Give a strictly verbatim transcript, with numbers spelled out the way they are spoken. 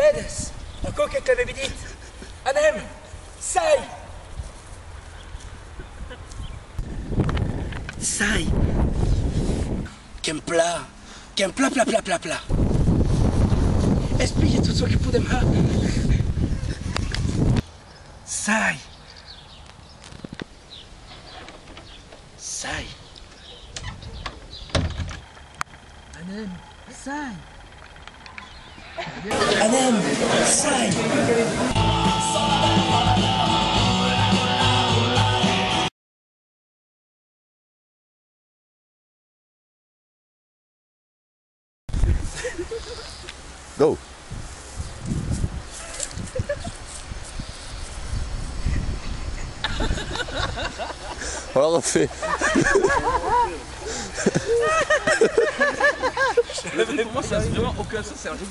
Vedes, aquò que t'avèvi dit. Anem! Sai! Sai! Qu'en pla! Qu'en pla, pla, pla, pla, pla! Espia tot çò que podem har! Sai! Sai! Anem! Sai! Anem! Sai! Go! On la refait. Pour moi, ça n'a vraiment aucun sens, c'est un jeu.